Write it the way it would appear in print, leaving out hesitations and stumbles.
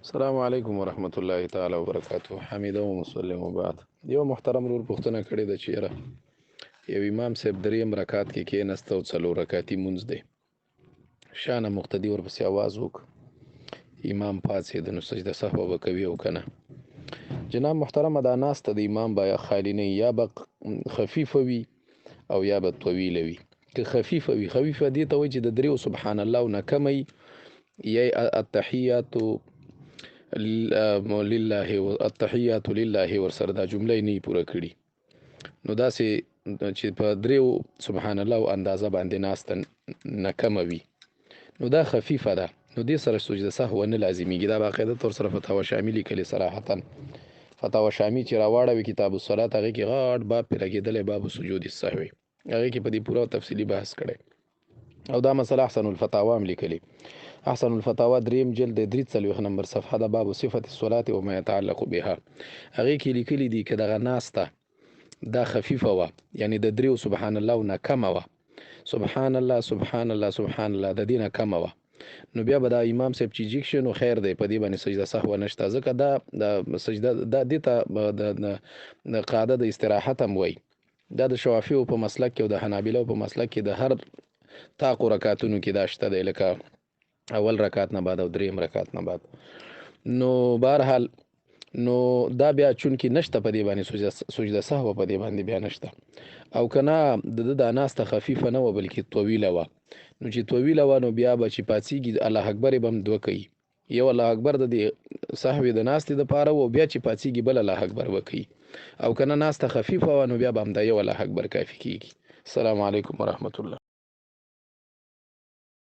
السلام علیکم ورحمت الله تعالی وبرکاته. حمیده و مسلم وبعد. یو محترم رور پوښتنه کړې ده چې یاره یو امام صاحب دریم رکعت کې کېناست او څلور رکعتي مونځ دی، شانه مقتدي ورپسې आवाज وک، امام پاڅېد، نو سجده سهوه به کوي او که نه؟ جناب محترمه، دا ناسته د امام به خالي نه، یا به خفیفه وي او یا به طویله وي. که خفیفه وي، خفیفه دې ته وایي چې د دریو سبحان الله نه کمه یا التحیات لله التحیات لله ورسره دا جمله نه پوره کړي، نو داسې چې په دریو سبحان الله او اندازه باندې ناسته نه کمه وي، نو دا خفیفه ده، نو دې سره سجده سهو نه لازمیږي. دا باقاعده تور سره فتاوا شامي لیکلې صراحتا. فتاوا شامي چې راواړوي کتاب الصلات، هغې کې غټ باب پرې لګېدلی، باب سجود السهوي، هغې کې په دې پوره تفصیلي بحث کړی او دا مسله احسن الفتاوا هم لیکلې. احسن الفتاوا دریم جلد 43 نمبر صفحه ده، باب صفت الصلاة وما يتعلق بها، هغې کې لیکلي دي که دغه ناسته دا خفیفه وه، یعنی د دریو سبحان الله نه کمه وه، سبحان الله سبحان الله سبحان الله د دې نه کمه وه، نو بیا به دا امام صاحب چې جیګ شي نو خیر دی، په دې باندې سجده سهوه نشته، ځکه دا د سجده دا دې ته د قاعده د استراحت هم وایي. دا د شوافیو په مسلک کې او د حنابلو په مسلک کې د هر طاقو رکعتونو کې دا شته دی، لکه اول رکعت نه بعد او دریم رکعت نه بعد. نو بهرحال نو دا بیا چونکی نشته په دې باندې سجده سهوه په دې باندې بیا نشته. او که نه د ده دا ناسته خفیفه نه وه بلکې طویله وه، نو چې طویله وه نو بیا به چې پاڅېږي الله اکبر یې به هم دوه کوي، یو الله اکبر د دې سهوې د ناستې دپاره و، بیا چې پاڅېږي بل الله اکبر به کوي. او که نه ناسته خفیفه وه نو بیا به همدا یو الله اکبر کافي کېږي. السلام علیکم ورحمت الله.